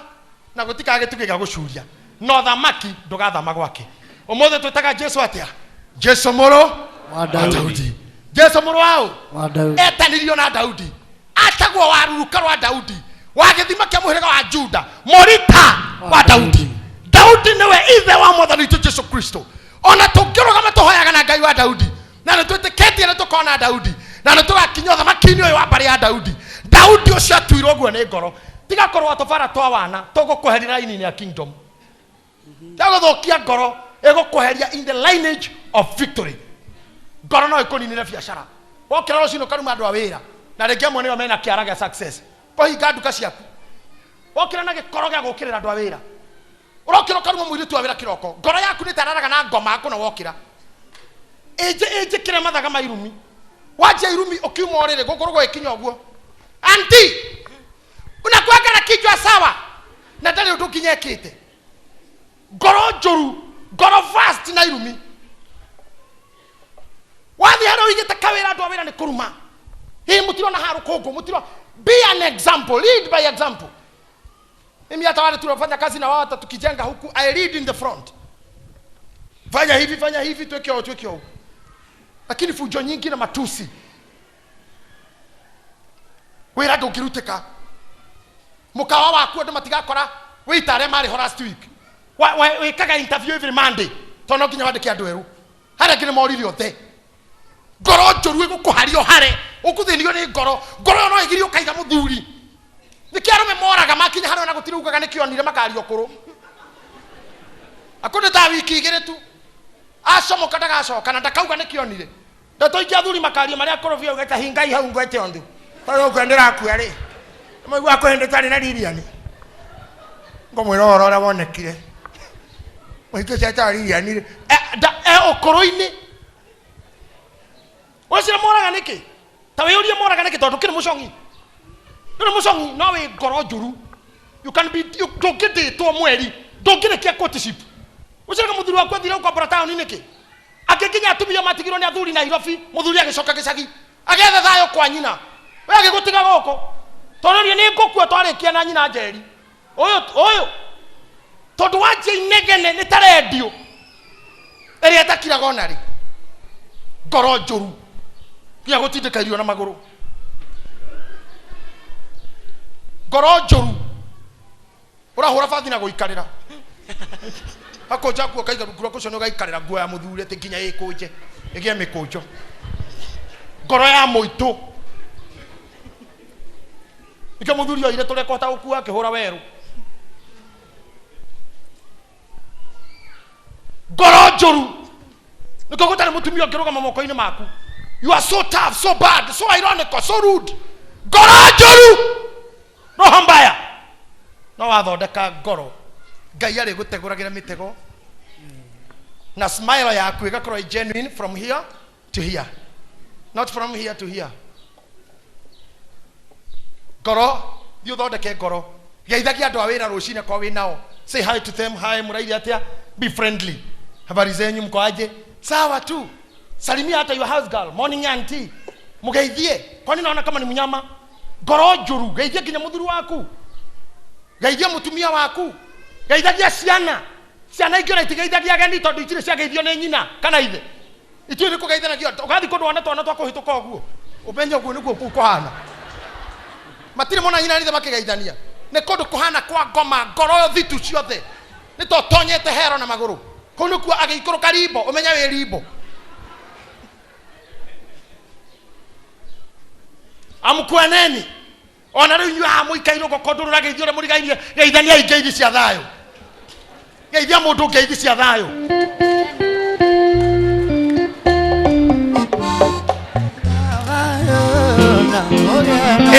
na gũtikaga gĩtugĩ gĩa gũcuria no thamaki ndũgathama gwake ũmũthĩ twĩtaga jesu atĩa jesu mũrũ Wa Daudi. jesu mũrũ wa ũ Wa Daudi. etanirio na daudi atagwo wa ruruka rwa daudi wa gĩthima kĩa mũhĩrĩga wa juda mũrita wa daudi daudi nĩwe ithe wa mwathani witũ jesu kristo ona tũngĩrũgama tũhoyaga na ngai wa daudi na nĩ twĩtĩkĩtie nĩ tũkona daudi na nĩ tũgakinya ũthamaki-inĩ ũyũ wa mbarĩ ya daudi daudi ũcio atuirwo ũguo nĩ ngoro tiga kũrũa tũbara twa wana tũgũkweheria raini-inĩ ya kingdom yagũthũkia ngoro ĩgũkweheria in the lineage of victory ngoro no ĩkũninĩre biacara wokĩra rũcinĩ ũkaruma andũ a wĩra na rĩngĩ amwe nĩo mena kĩara gĩa success kũhinga nduka ciaku wokĩra na gĩkoro gĩa gũkĩrĩra andũ a wĩra ũrokĩra ũkaruma mũirĩtu wa wĩra kĩroko ngoro yaku nĩ tararaga na ngoma kũna wokĩra Ĩnjĩkĩre mathaga ma irumi. Wanjia irumi ũkiuma ũrĩrĩ gũkũrũ gũgĩkinya ũguo. Anti, unakuanga na kichwa sawa. Na ndarĩ ũndũ nginya ekĩte. Ngoro njũru, ngoro fast na irumi. Wathiĩ harĩa ũigĩte kawĩra andũ a wĩra nĩ kũruma. Ĩ mũtirona haha rũkũngũ, mũtirona. Be an example, lead by example. Mimi hata wale tunafanya kazi na wao hata tukijenga huku, I lead in the front. Fanya hivi, tuweke huko, tuweke huko. Lakini fujo nyingi na matusi. Wĩra ndũngĩrutĩka. Mũkawa waku andũ matigakora wĩita arĩa marĩ ho last week. Wĩkaga interview every Monday. Tondũ no nginya wandĩke andũ erũ. Harĩa angĩ nĩ morire othe. Ngoro njũru ĩgũkũharia ũhare. Ũkũthĩnio nĩ ngoro. Ngoro ĩyo no ĩgirie ũkaiga mũthuri. Nĩkĩo arũme moraga makinya harĩa ona gũtirĩ ugaga nĩkĩo onire makaria ũkũrũ. Akũndĩ ta wiki igĩrĩ tu. Acomoka ndagacoka na ndakauga nĩkĩo onire. Ndeto ingĩ athuri makaria marĩa akũrũ biũ ũgeta hingai hau ngwete ũndũ. Tondũ ũkwa ndĩrakua rĩ. Maigua kwĩ hĩndĩ twarĩ na Lilian. Ngũmwĩra ũhoro ũrĩa wonekire. Mũhiki ũcio etagwo Lilian rĩ. Ũkũrũ-inĩ. Ũcio moraga nĩkĩ? Ta wĩyũrie moraga nĩkĩ tondũ kĩrĩ mũcong'i. Ndũrĩ mũcong'i no wĩ ngoro njũru. You can be, you, ndũngĩndĩtwo mweri, ndũngĩrĩkia courtship. Ũcio nĩ mũthuri waku athire gũkombora taũni nĩkĩ? Angĩ nginya atumia matigirwo nĩ athuri Nairobi, mũthuri agĩcoka gĩcagi. Agĩetha thayũ kwa nyina. We agĩgũtiga gũkũ. Tondũ niĩ nĩ ngũkua twarĩkia na nyina Njeri. Ũyũ, ũyũ. Tondũ wanjia inegene nĩ ta rendio. Ĩrĩa ĩtakiraga ona rĩ. Ngoro njũru. Nginya gũtindĩka irio na magũrũ. Ngoro njũru. Ũrahũra bathi na gũikarĩra. Akũnja nguo kaiga rungu rwa cushion ũgaikarĩra nguo ya mũthuri atĩ nginya ĩkũnje. Ĩgĩe mĩkũnjo. Ngoro ya mũitũ. Nĩkĩo mũthuri oire tũrĩa kũhota gũkua akĩhũra werũ. Ngoro njũru. Nĩkĩo gũtarĩ mũtumia ũngĩrũgama moko-inĩ maku. You are so tough, so bad, so ironical, so rude. Ngoro njũru. Roho mbaya. No wathondeka ngoro. Ngai arĩgũtegũragĩra mĩtego. Na smile yaku ĩgakorwo ĩ genuine from here to here. Not from here to here. Ngoro, thiĩ ũthondeke ngoro. Geithagia andũ a wĩra rũcinĩ akorwo wĩ nao. Say hi to them, hi, mũraire atĩa? Be friendly. Habari zenyu, mko aje? Sawa tu. Salimia hata your house girl, morning auntie. Mũgeithie. Kwani naona kama ni mnyama? Ngoro njũru, geithia nginya mũthuri waku. Geithia mũtumia waku. Geithagia ciana. Ciana ingĩ ona itigeithagia ageni tondũ itirĩ ciageithio nĩ nyina kana ithe. Itiũĩ nĩ kũgeithanagio. Ũgathiĩ kũndũ wone twana twa kũhĩtũka ũguo. Ũmenye ũguo nĩguo kũu kũhana. Matirĩ mona nyina na ithe makĩgeithania. Nĩ kũndũ kũhana kwa ngoma, ngoro thitu ciothe. Nĩ ta ũtonyete hero na magũrũ. Kũu nĩkuo agĩikũrũka rimbo, ũmenye wĩ rimbo. Amkuaneni. Ona rĩu inyuĩ haha mũikaire ũguo kũndũ rũrageithio ũrĩa mũrigainie, geithaniai ngeithi cia thayũ. Geithia mũndũ ngeithi cia thayũ.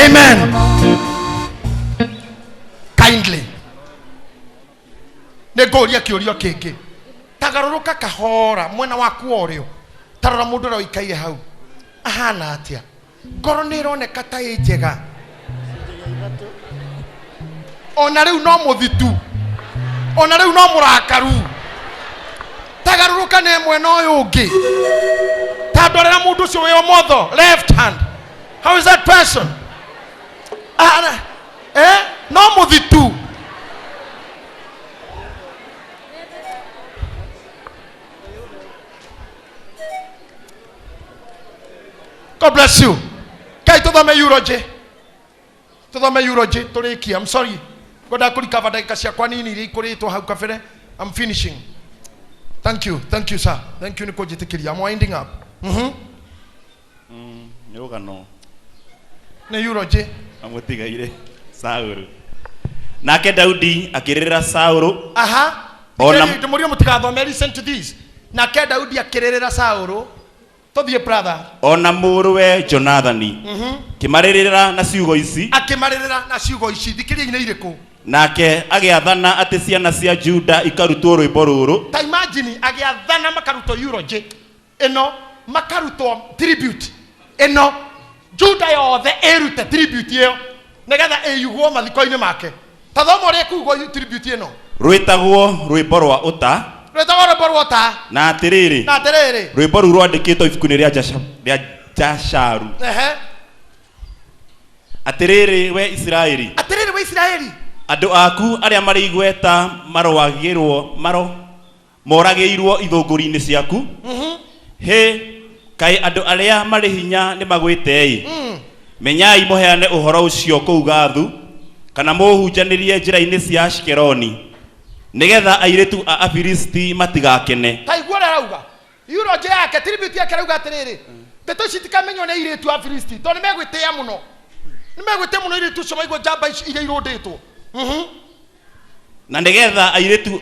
Amen. Kindly. Nĩ ngũria kĩũria kĩngĩ. Tagarũrũka kahora mwena waku wa ũrĩo. Tarora mũndũ ũrĩa ũikaire hau. Ahana atĩa? Ngoro nĩ ĩroneka ta ĩ njega. Ona rĩu no mũthitu. Ona rĩu no mũrakaru. Tagarũrũka nĩ mwena ũyũ ũngĩ. Ta ndorera mũndũ ũcio wĩ ũmotho, left hand. How is that person? Ahana, no mũthitu. God bless you. Kai tuthome eulogy. Tuthome eulogy turikie. I'm sorry. Ngwenda kũrikaba ndagĩka ciakwa nini iria ikũrĩtwo hau kabere. I'm finishing. Thank you. Thank you sir. Thank you nĩ kũnjĩtĩkĩria. I'm winding up. Nĩ rũgano. Nĩ eulogy. Amũtigaire Saũlũ. Nake Daudi akĩrĩrĩra Saũlũ. Aha. Ona Ndĩmũrie mũtigathome, listen to this. Nake Daudi akĩrĩrĩra Saũlũ. Tũthiĩ brother. Ona mũrũwe Jonathani. Kĩmarĩrĩra na ciugo ici. Akĩmarĩrĩra na ciugo ici. Thikĩrĩria-inĩ irĩkũ? Nake agĩathana atĩ ciana cia Juda ikarutwo rwĩmbo rũrũ. Ta imagine agĩathana makarutwo eulogy. Ĩno makarutwo tribute ĩno, Juda yothe ĩrute tribute ĩyo nĩgetha ĩyugwo mathiko-inĩ make. Ta thoma ũrĩa ĩkugwo tribute ĩno. Rwĩtagwo rwĩmbo rwa ũta. Rwĩtagwo rwĩmbo rwa ũta. Na atĩrĩrĩ, Na atĩrĩrĩ, rwĩmbo rũu rwandĩkĩtwo ibuku-inĩ rĩa rĩa Jasharu. Atĩrĩrĩ we Isiraeli, Atĩrĩrĩ we Isiraeli, andũ aku arĩa marĩ igweta maroagĩrwo maro moragĩirwo ithũngũri-inĩ ciaku. Hĩ, kaĩ andũ arĩa marĩ hinya nĩ magwĩte-ĩ! Menyai mũheane ũhoro ũcio kũu Gathu, kana mũũhunjanĩrie njĩra-inĩ cia Ashikeloni, nĩgetha airĩtu a Afilisti matigakene. Ta igua ũrĩa arauga. Eulogy yake, tribute yake, arauga atĩrĩrĩ, ndeto ici itikamenywo nĩ airĩtu a Filisti, tondũ nĩ megwĩtĩĩa mũno, nĩ megwĩtĩĩa mũno airĩtu acio maigua njamba ici iria irũndĩtwo. Na nĩgetha airĩtu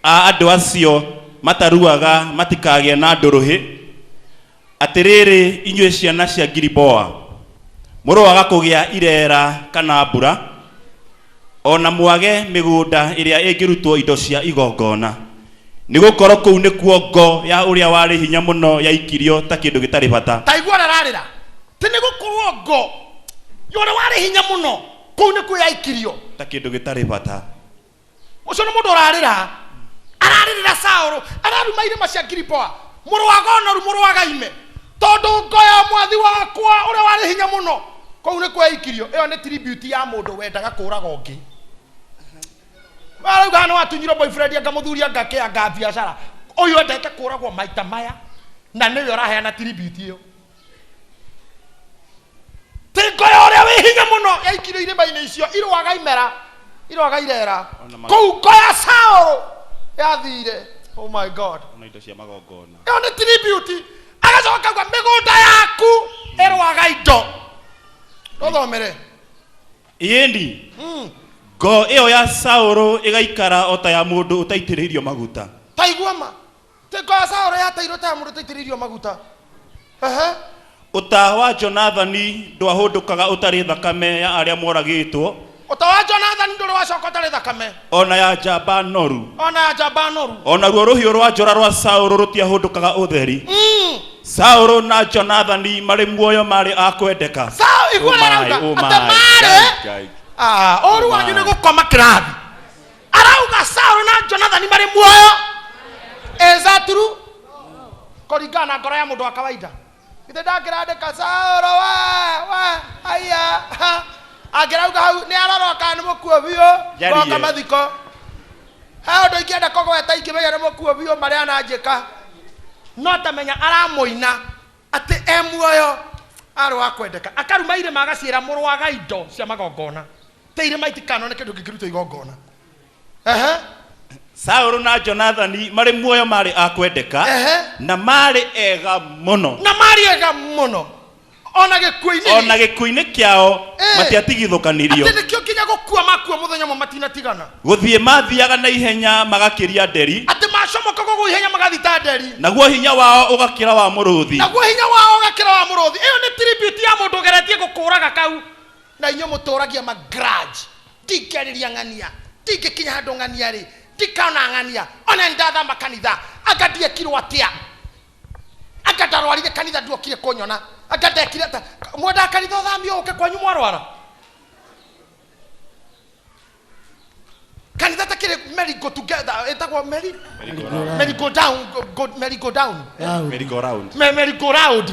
a andũ acio mataruaga matikagĩe na ndũrũhĩ. Atĩrĩrĩ inyuĩ ciana cia Giliboa, mũroaga kũgĩa ireera kana mbura, ona mwage mĩgũnda ĩrĩa ĩngĩrutwo indo cia igongona, nĩ gũkorwo kũu nĩkuo ngo ya ũrĩa warĩ hinya mũno yaikirio ta kĩndũ gĩtarĩ bata. Ta igua ũrĩa ararĩra, ti nĩ gũkorwo ngo ya ũrĩa warĩ hinya mũno kũu nĩkuo yaikirio ta kĩndũ gĩtarĩ bata. Ũcio nĩ mũndũ ũrarĩra, ararĩrĩra Saũlũ, araruma irĩma cia Giliboa, mũrũ wa Gonoru, mũrũ wa Gaime, tondũ ngo ya mwathi wakwa ũrĩa warĩ hinya mũno kũu nĩkuo yaikirio. Ĩyo nĩ tribute ya mũndũ wendaga kũraga ũngĩ. Arauga nĩ watunyirwo boyfriend, anga mũthuri, anga kĩ, anga biacara. Ũyũ endete kũragwo maita maya, na nĩwe ũraheana tribute ĩyo. Ti ngo ya ũrĩa wĩ hinya mũno yaikirio irĩma-inĩ icio irũaga imera, irũaga irera, kũu ngo ya Saũlũ yathire. Oh my God. Ona indo cia magongona. Ĩyo nĩ tribute. Agacoka akauga mĩgũnda yaku ĩrũaga indo. Tũthomere. Ĩni, ngo ĩyo ya Saũlũ ĩgaikara o ta ya mũndũ ũtaitĩrĩirio maguta. Ta igua ma, ti ngo ya Saũlũ yateirwo ta ya mũndũ ũtaitĩrĩirio maguta. Ehe. Ũta wa Jonathani ndwahũndũkaga ũtarĩ thakame ya arĩa moragĩtwo, Ũta wa Jonathani ndũrĩ wacoka ũtarĩ thakame, ona ya njamba noru. Ona ya njamba noru. Ona ruo rũhiũ rwa njora rwa Saũlũ rũtiahũndũkaga ũtheri. Saũlũ na Jonathani marĩ muoyo marĩ a kwendeka. Saũ igua Oh my, arauga oh atĩ my, marĩ Ngai, Ngai. Ah, ũru wanyu my. nĩ gũkoma kĩrathi. Arauga Saũlũ na Jonathani marĩ muoyo. Is that true? Kũringana na ngoro ya mũndũ wa kawaida, githĩ ndangĩrandĩka Saũlũ we aya ha. Angĩrauga hau nĩ arorwo kana nĩ mũkuo biũ. Njarie. Goka mathiko, he ũndũ ingĩenda kũgweta ingĩmenya nĩ mũkuo biũ marĩa ananjĩka, no tamenya aramũina atĩ e muoyo, arĩ wa kwendeka. Akaruma irĩma, agaciĩra mũrwaga indo cia magongona, te irĩma itikanone kĩndũ kĩngĩrutwo igongona. Ehe. Saũlũ na Jonathani marĩ muoyo marĩ a kwendeka, na marĩ ega mũno. Na marĩ ega mũno ona gĩkuũ-inĩ. Ona gĩkuũ-inĩ kĩao matiatigithũkanirio. Atĩ nĩkĩo nginya gũkua makua mũthenya ũmwe matinatigana. Gũthiĩ mathiaga na ihenya magakĩria nderi, Atĩ macomoka koguo ihenya magathita nderi, naguo hinya wao ũgakĩra wa mũrũthi. Naguo hinya wao ũgakĩra wa mũrũthi. Ĩyo nĩ tribute ya mũndũ ũgeretie gũkũraga kau. Na inyuĩ mũtũragia ma grudge, ndingĩarĩria ng'ania, ndingĩkinya handũ ng'ania rĩ, ndikona ng'ania, ona nĩ ndathama kanitha, anga ndiekirwo atĩa, anga ndarwarire kanitha nduokire kũnyona, anga ndekire atĩa. Mwendaga kanitha ũthamio ũke kwanyu mwarwara? Kanitha ta kĩrĩ merry go together, ĩtagwo merry merry go down, go, merry go down. Merry go round. Merry go round.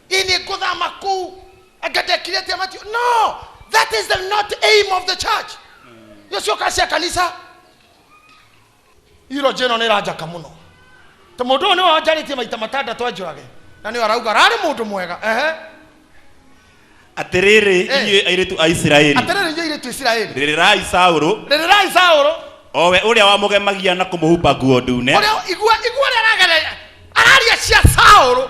Ini ngũthama kũu, anga ndekire atĩa matio. No, that is the not aim of the church. Iyo cioka cia kanitha iro njĩno nĩ ĩranjaka mũno, ta mũndũ ũyũ nĩwe wanjarĩtie maita matandatũ anjũrage, na nĩwe arauga ararĩ mũndũ mwega. Ehe. Atĩrĩrĩ inyuĩ airĩtu a Isiraeli, Atĩrĩrĩ inyuĩ airĩtu Isiraeli, rĩrĩrai Saũlũ, rĩrĩrai Saũlũ, o we ũrĩa wamũgemagia na kũmũhumba nguo ndune, ũrĩa igua igua ũrĩa arageria araria cia Saũlũ,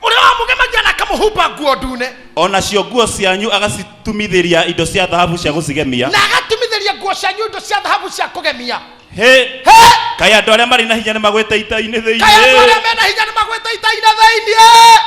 ũrĩa wamũgemagia na akamũhumba nguo ndune, o nacio nguo cianyu agacitumithĩria indo cia thahabu cia gũcigemia. Na agatumithĩria nguo cianyu indo cia thahabu cia kũgemia. Hĩ, He! kaĩ andũ arĩa marĩ na hinya nĩ magwĩte ita-inĩ Kaĩ andũ arĩa thĩinĩ! mena hinya nĩ magwĩte ita-inĩ thĩinĩ!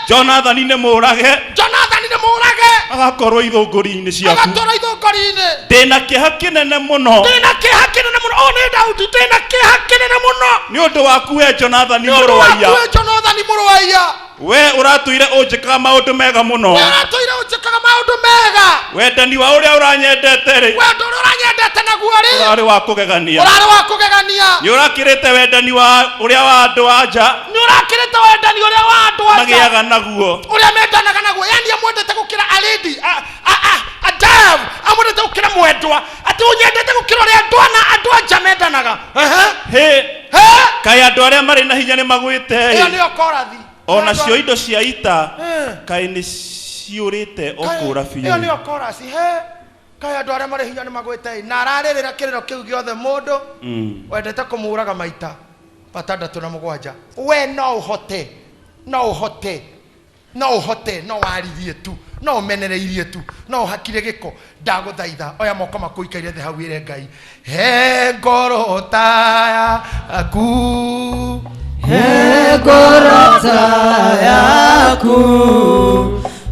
Jonathani nĩ mũũrage, Jonathani nĩ mũũrage, agakorwo ithũngũri-inĩ ciaku. Agatũra ithũngũri-inĩ. Ndĩna kĩeha kĩnene mũno. Ndĩna kĩeha kĩnene mũno. Ũyũ nĩ Daudi, ndĩna kĩeha kĩnene mũno Nĩ ũndũ waku we Jonathani nĩ ũndũ mũrũ wa waku iya. we Jonathani mũrũ wa iya. We ũratũire ũnjĩkaga maũndũ mega mũno. We ũratũire ũnjĩkaga maũndũ mega. Wendani wa ũrĩa ũranyendete rĩ, Wendo ũrĩa ũranyendete naguo rĩ, ũrarĩ wa kũgegania. ũrarĩ wa kũgegania. Nĩ ũrakĩrĩte wendani wa ũrĩa wa andũ a nja Nĩ ũrakĩrĩte wendani ũrĩa wa andũ a nja magĩaga naguo. ũrĩa mendanaga naguo, yani amwendete gũkĩra aledi adav, amwendete gũkĩra mwendwa, atĩ ũnyendete gũkĩra ũrĩa andũ ana andũ a nja mendanaga. Ehe. Hĩ, He? kaĩ andũ arĩa marĩ na hinya nĩ magwĩte Ĩyo ĩ, nĩyo korathi. o nacio indo cia ita Eh. kaĩ nĩ ciũrĩte o kũũra Ĩyo biũ. nĩyo korasi. He, kaĩ andũ arĩa marĩ hinya nĩ magwĩte ĩ, na ararĩrĩra kĩrĩro kĩu gĩothe mũndũ wendete kũmũraga maita 67. We no ũhote, no ũhote, no ũhote, no waririe tu, no ũmenereirie tu, no ũhakire gĩko. Ndagũthaitha oya moko maku ũikaire thĩ hau wĩre Ngai, he ngoro ta yaku. He ngoro ta yaku,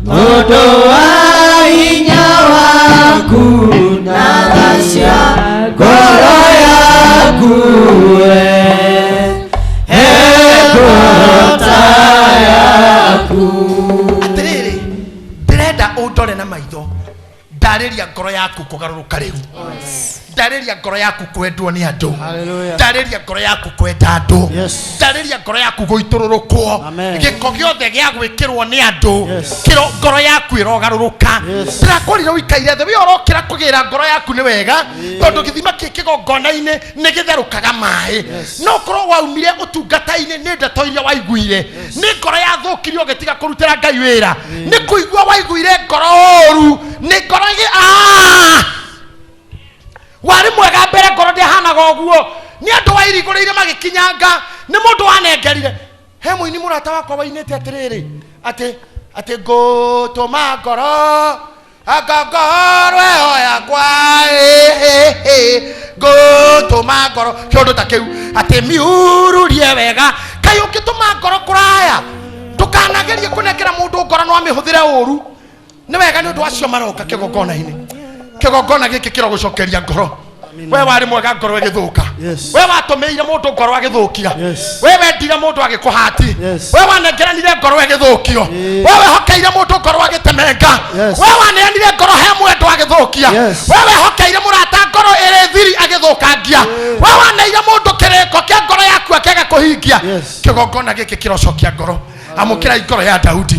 ũndũ wa hinya waku na tha cia ngoro yaku we. He ngoro ta yaku. Atĩrĩrĩ, ndĩrenda ũndore na maitho, ndarĩria ngoro yaku kũgarũrũka rĩu, ndarĩria ngoro yaku kwendwo nĩ andũ, Hallelujah. ndarĩria ngoro yaku kwenda andũ, Yes. ndarĩria ngoro yaku gũitũrũrũkwo Amen. gĩko gĩothe gĩa gwĩkĩrwo nĩ andũ. Yes. Kĩro ngoro yaku ĩrogarũrũka. Yes. Ndĩrakorire ũikaire thĩ, we ũrokĩra kũgĩra ngoro yaku nĩ wega, tondũ gĩthima kĩ kĩgongona-inĩ nĩ gĩtherũkaga maĩ. No korwo waumire ũtungata-inĩ nĩ ndeto iria waiguire, nĩ ngoro yathũkirio ũgĩtiga kũrutĩra Ngai wĩra, nĩ kũigua waiguire ngoro ũru, nĩ ngoro ĩgĩ warĩ mwega mbere, ngoro ndĩahanaga ũguo, nĩ andũ wairigũrĩire magĩkinyanga, nĩ mũndũ wanengerire. He mũini mũrata wakwa wainĩte atĩrĩrĩ, atĩ atĩ ngũtũma ngoro anga ngoro ĩyo yakwa ĩ, ĩ, ĩ, ngũtũma ngoro kĩũndũ ta kĩu, atĩ miururie wega. Kaĩ ũngĩtũma ngoro kũraya, ndũkanagerie kũnengera mũndũ ngoro no amĩhũthĩre ũru. Nĩ wega nĩ ũndũ acio maroka kĩgongona-inĩ, kĩgongona gĩkĩ kĩrogũcokeria ngoro. We warĩ mwega ngoro ĩgĩthũka. Yes. We watũmĩire mũndũ ngoro agĩthũkia. Yes. We wendire mũndũ agĩkũhati. Yes. We wanengeranire ngoro ĩgĩthũkio. Yeah. We wehokeire mũndũ ngoro agĩtemenga. Yes. We waneanire ngoro he mwendwa agĩthũkia. Yes. We wehokeire mũrata ngoro ĩrĩ thiri agĩthũkangia. We waneire mũndũ kĩrĩko kĩa ngoro yaku akĩaga kũhingia. Yes. Kĩgongona gĩkĩ kĩrocokia ngoro. Amũkĩra ngoro ya Daudi,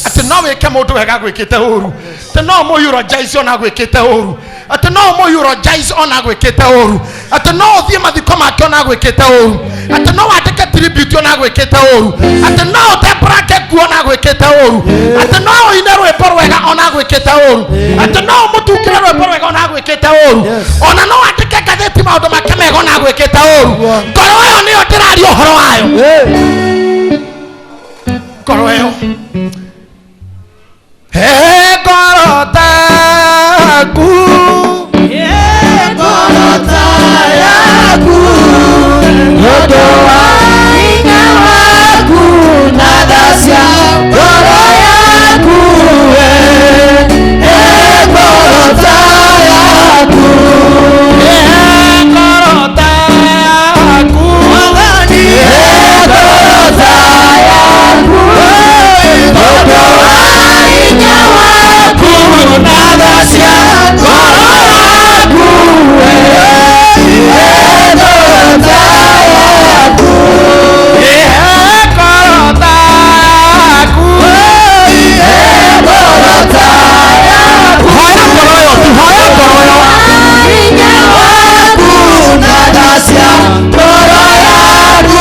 atĩ no wĩke mũndũ wega agwĩkĩte ũru, atĩ no ũmũeulogize ona agwĩkĩte ũru, atĩ no ũmũeulogize ona agwĩkĩte ũru, atĩ no ũthiĩ mathiko make ona agwĩkĩte ũru, atĩ no wandĩke tribute ona agwĩkĩte ũru, atĩ no ũtembũrange nguo ona agwĩkĩte ũru, atĩ no ũine rwĩmbo rwega ona agwĩkĩte ũru, atĩ no ũmũtungĩre rwĩmbo rwega ona agwĩkĩte ũru, Yes. ona no wandĩke ngathĩti maũndũ make mega ona agwĩkĩte ũru. Ngoro ĩyo nĩyo ndĩraria ũhoro wayo, ngoro ĩyo. He ngoro taku. He ngoro ta yaku, ũndũ wa hinya waku na tha cia ngoro yaku we. He ngoro ta yaku. He ngoro taku. Mwathani, he ngoro ta yaku, ũndũ wa hinya waku na tha cia ngoro yaku we. He ngoro ta yaku. He ngoro taku. He ngoro ta yaku. Hoya ngoro ĩyo tu, hoya ngoro ĩyo. Hinya waku na tha cia ngoro yaku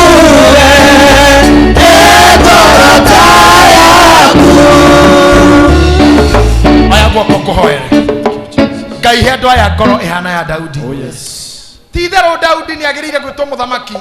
we. He ngoro ta yaku. Oya guoko ngũhoere. Ngai, he andũ aya ngoro ĩhana ya Daudi. Ti itherũ Daudi nĩ agĩrĩire gwĩtwo mũthamaki,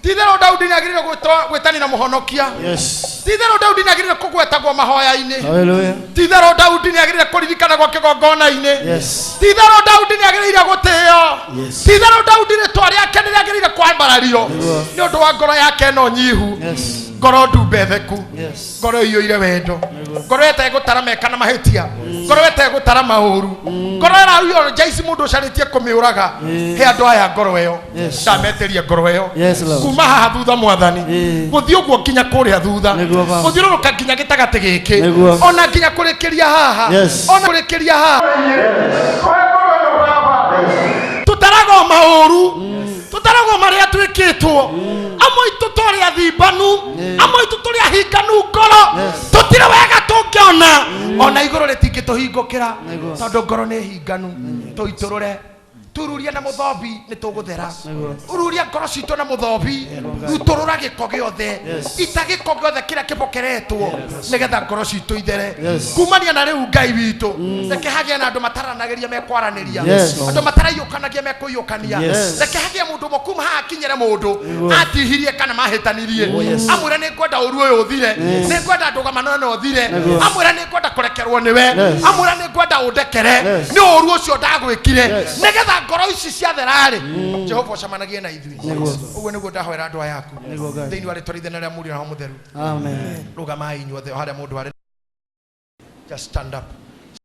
ti itherũ Daudi nĩ agĩrĩire gwĩtanĩra mũhonokia. Yes. Ti itherũ Daudi nĩ agĩrĩire kũgwetagwo mahoya-inĩ. Hallelujah. Ti itherũ Daudi nĩ agĩrĩire kũririkanagwo kĩgongona-inĩ. Yes. Ti itherũ Daudi nĩ agĩrĩire gũtĩo. Yes. Ti itherũ Daudi rĩtwa rĩake nĩ rĩagĩrĩire kwambarario nĩ ũndũ wa ngoro yake ĩno nyihu. Yes. Ngoro ndumbetheku. Yes. Ngoro iyũire wendo, ngoro ĩtegũtara meka na mahĩtia, ngoro ĩtegũtara maũru, ngoro ĩraruo njaici mũndũ ũcarĩtie kũmĩũraga. He andũ aya ngoro ĩyo. Yes. Ndametĩria ngoro ĩyo. Yes, Lord. Kuma haha thutha, mwathani, Ĩĩ. gũthiĩ ũguo nginya kũrĩa thutha, Nĩguo, Baba. gũthiũrũrũka nginya gĩtagatĩ gĩkĩ, Nĩguo. ona nginya kũrĩkĩria haha, Yes. ona kũrĩkĩria haha. Tũtaragwo maũru, tũtaragwo marĩa twĩkĩtwo. Amwe aitũ tũrĩ athimbanu, amwe aitũ tũrĩ ahinganu ngoro, tũtirĩ wega tũngĩona, ona igũrũ rĩtingĩtũhingũkĩra Nĩguo. tondũ ngoro nĩ hinganu. Tũitũrũre, tururie na mũthobi, nĩ tũgũthera. Ururia ngoro citũ na mũthobi, rutũrũra gĩko gĩothe, ita gĩko gĩothe kĩrĩa kĩbokeretwo, nĩgetha ngoro citũ ithere. Yes. Kumania na rĩu, Ngai witũ, reke hagĩe na andũ mataranagĩria mekwaranĩria, Yes. andũ mataraiyũkanagia mekũiyũkania. Yes. Reke hagĩe mũndũ ũmwe kuma haha akinyĩre mũndũ atihirie kana mahĩtanirie, amwĩre nĩ ngwenda ũru ũyũ ũthire, nĩ ngwenda ndũgamano ĩno ũthire, amwĩre nĩ ngwenda kũrekerwo nĩwe, Yes. amwĩre nĩ ngwenda ũndekere Yes. nĩ ũru ũcio ndagwĩkire, Yes. nĩgetha ngoro ici ciatherarĩ, Jehova ũcemanagie na ithuĩ. Nĩguo. Ũguo nĩguo ndahoera andũ aya aku Nĩguo, Ngai. thĩinĩ wa rĩtwa rĩa Ithe na rĩa Mũriũ na Roho Mũtheru. Amen. Rũgamai inyuothe o harĩa mũndũ arĩ. Just stand up.